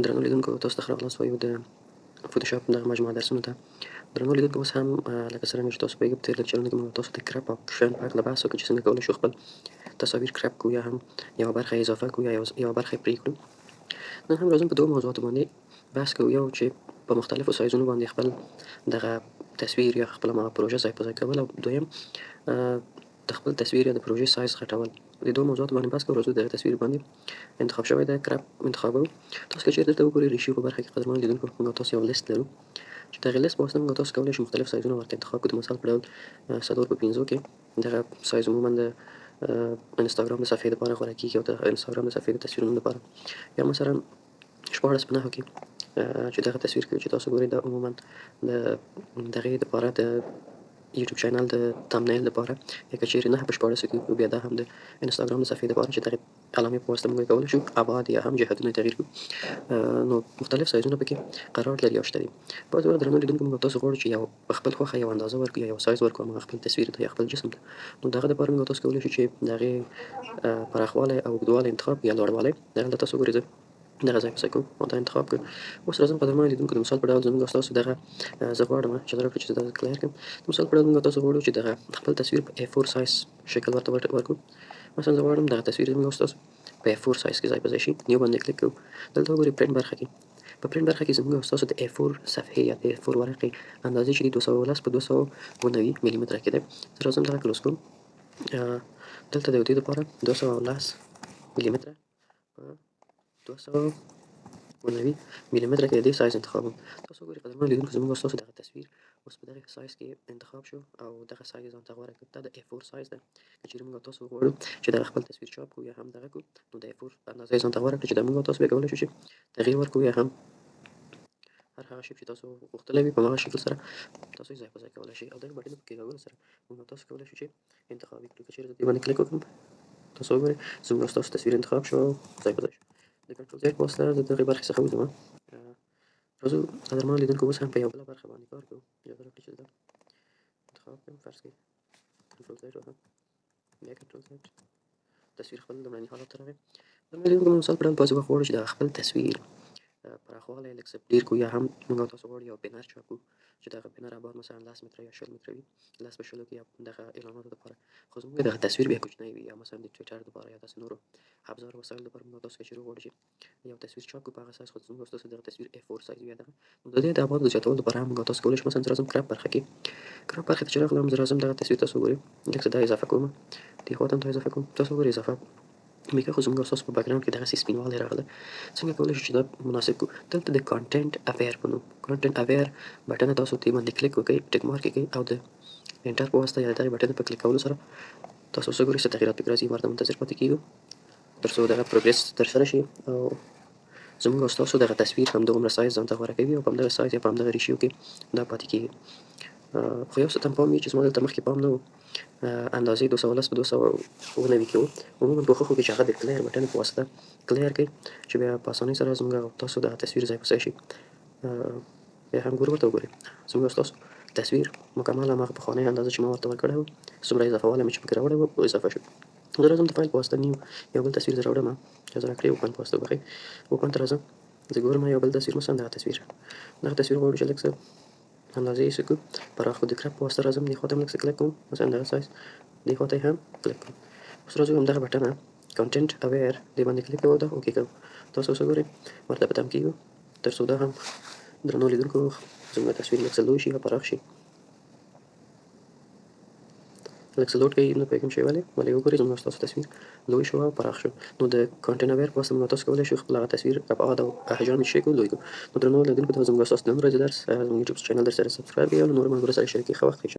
درنو لیدونکو، تاسو ته ښه راغلاست وایو د فوتوشاپ دغه مجموعه درسونو ته. درنو لیدونکو، اوس هم لکه څرنګه چې تاسو پوهېږئ، په تېر لکچرونو کې موږ تاسو د crop option په هکله بحث وکړ چې څنګه کولی شو خپل تصاویر crop کړو، یا هم یوه برخه یې اضافه کړو یا یوه برخه یې پرې کړو. نن هم راځم، په دوو موضوعاتو باندې بحث کوو. یو چې په مختلفو سایزونو باندې خپل دغه تصویر یا خپله هماغه پروژه ځای په ځای کول، او دویم د خپل تصویر یا د پروژې سایز غټول. په دې دوو موضوعاتو باندې بحث کوو. راځو، دغه تصویر باندې انتخاب شوی دی، crop انتخابوو. تاسو که چېرې دلته وګورئ، ratio په برخه کې، قدرمن لیدونکو، موږ تاسو یو لیست لرو چې دغه لیست په واسطه موږ تاسو کولی شو مختلف سایزونه ورته انتخاب کړو. د مثال په ډول 4 په 5 کې دغه سایز عموماً د انستاګرام د صفحې لپاره غوره کېږي او د انستاګرام د صفحې د تصویرونو لپاره، یا مثلا 16 په 9 کې چې دغه تصویر کې چې تاسو ګورئ، دا عموماً د دغې دپاره، د یوټیوب چینل د thumbnail لپاره، یا که چیرې 9 په 16 کې وکړو، بیا دا هم د انستاګرام د صفحې لپاره چې دغې علامې په واسطه موږ کولی شو ابعاد یا هم جهتونه تغییر کړو. نو مختلف سایزونه پکې قرار لري او شته دي. بعضې وخت، درنو لیدونکو، موږ تاسو غواړو چې یو په خپل خوښه یو اندازه ورکړو یا یو سایز ورکړو هماغه خپل تصویر ته یا خپل جسم ته. نو د هغه دپاره موږ تاسو کولی شو چې د هغې پراخوالی او اوږدوالی انتخاب یا لوړوالی. دغلته تاسو وګورئ، زه دغه ځای په ځای کوم او دا انتخاب کړ. اوس راځم، قدرمن لیدونکو، د مثال په ډول زموږ ستاسو دغه زه غواړم چې دا راکړو چې دا clear کړم. د مثال په ډول موږ تاسو غواړو چې دغه خپل تصویر په A4 سایز شکل ورته ورکړو. مثلا زه غواړم دغه تصویر زموږ ستاسو په A4 سایز کې ځای په ځای شي. new باندې کلیک کوو. دلته وګورئ، پرینټ برخه کې، په پرینټ برخه کې زموږ ستاسو د A4 صفحې یا د A4 ورقې اندازې چې دي، 210 په 290 ملي متره کې دی. زه راځم، دغه close کوم. دلته د دې لپاره 210 ملي متره په 290 ملي متره کې د دې سایز انتخابوم. تاسو وګورئ، قدرمن لیدونکو، زموږ ستاسو دغه تصویر اوس په دغه سایز کې انتخاب شو او دغه سایز ځان ته غوره کړ. دا د A4 سایز دی. که چیرې موږ تاسو وغواړو چې دغه خپل تصویر چاپ کړو یا هم دغه کړو، نو د A4 اندازه یې ځان ته غوره کړه چې دا موږ تاسو بیا کولی شو چې تغییر ورکړو یا هم هر هغه شی چې تاسو غوښتلی وي، په هماغه شکل سره تاسو یې ځای په ځای کولی شئ. او دغه بټن په کېکاږلو سره موږ تاسو کولی شو چې انتخاب یې کړو. که چیرې زه دې باندې کلیک وکړم، تاسو وګورئ، زموږ ستاسو تصویر انتخاب شو او ځای په ځای شو. د control Z په واسطه زه دغې برخې څخه وځم. راځو، قدرمن لیدونکو، اوس هم په یو بله برخه باندې کار کوو. اجازه راکړئ چې دا انتخاب کړم. فرض کړئ control Z وهم، بیا control Z، تصویر خپل لومړني حالت ته راغی. قدرمن لیدونکو، مثال په ډول بعضې وخت غواړو چې د خپل تصویر پراخوالی لږ څه ډېر کړو، یا هم موږ تاسو غواړو یو بینر چاپ کړو چې دغه بینر ابعاد مثلا 10 متره یا 20 متره وي، 10 په 20 کې، یا دغه اعلاناتو لپاره، خو زموږ دغه تصویر بیا کوچنی وي، یا مثلا د ټویټر لپاره یا داسې نورو ابزار او وسایلو لپاره موږ تاسو که چېرې وغواړو چې یو تصویر چاپ کړو په هغه سایز، خو زموږ ستاسو دغه تصویر A4 سایز وي دغه. نو د دې د ابعادو د زیاتولو لپاره هم موږ تاسو کولی شو، مثلا زه راځم crop برخه کې. crop برخې ته چې راغلم، زه راځم، دغه تصویر تاسو وګورئ، لږ څه دا اضافه کوم، دې خوا ته هم دا اضافه کوم. تاسو وګورئ، اضافه مې خو زموږ ستاسو په background کې دغسې سپینوالی راغلی. څنګه کولی شو چې دا مناسب کړو؟ دلته د content aware په نوم، content aware بټن، تاسو دې باندې کلیک وکړئ، tick mark یې کړئ او د enter په واسطه یا د دغې بټن په کلیک کولو سره تاسو څه ګورئ، څه تغیرات پکې راځي. ورته منتظر پاتې کېږو تر څو دغه progress ترسره شي او زموږ او ستاسو دغه تصویر هم دغومره سایز ځان ته غوره کوي او په همدغه سایز یا په همدغه ratio کې دا پاتې کېږي. خو یو څه ته پام وي چې زما دلته مخکې پام نه و، اندازې 210 په 290 کې وو. عموماً کوښښ وکړئ چې هغه د clear بټن په واسطه clear کړئ چې بیا په اسانۍ سره زموږ او تاسو دغه تصویر ځای په ځای شي. بیا هم ګورو، ورته وګورئ، زموږ او ستاسو تصویر مکمل هماغه پخوانۍ اندازه چې ما ورته ورکړی و، څومره اضافه والی مې چې پکې راوړی و، اضافه شو. زه راځم، د فایل په واسطه new یو بل تصویر زه راوړم. اجازه راکړئ، open په واسطه، وبخښئ، open ته راځم. زه ګورم یو بل تصویر، مثلا دغه تصویر. دغه تصویر غواړو چې لږ څه اندازې یې څه کړو، پراخ کړو. د crop په واسطه راځم، دې خوا ته هم لږ څه کلک کوم، مثلا دغه سایز، دې خوا ته یې هم کلک کوم. اوس راځو، همدغه بټنه content aware، دې باندې کلیک کوو، دا okay کوو. تاسو اوس وګورئ، ورته په تم کېږو تر څو دا هم، درنو لیدونکو، زموږ تصویر لږ څه لوی شي او پراخ شي. لږ څه load کوي، نه پوهېږم چې ولې. ولې وګورئ، زموږ ستاسو تصویر لوی شو او پراخ شو. نو د content aware په واسطه موږ تاسو کولی شو خپل هغه تصویر ابعاد او احجام یې شي کړو، لوی کړو. نو درنو لیدونکو، دا زموږ ستاسو د نن ورځې درس. زموږ یوټیوب چینل در سره subscribe کړئ او له نورو ملګرو سره شریک کړئ. ښه وخت.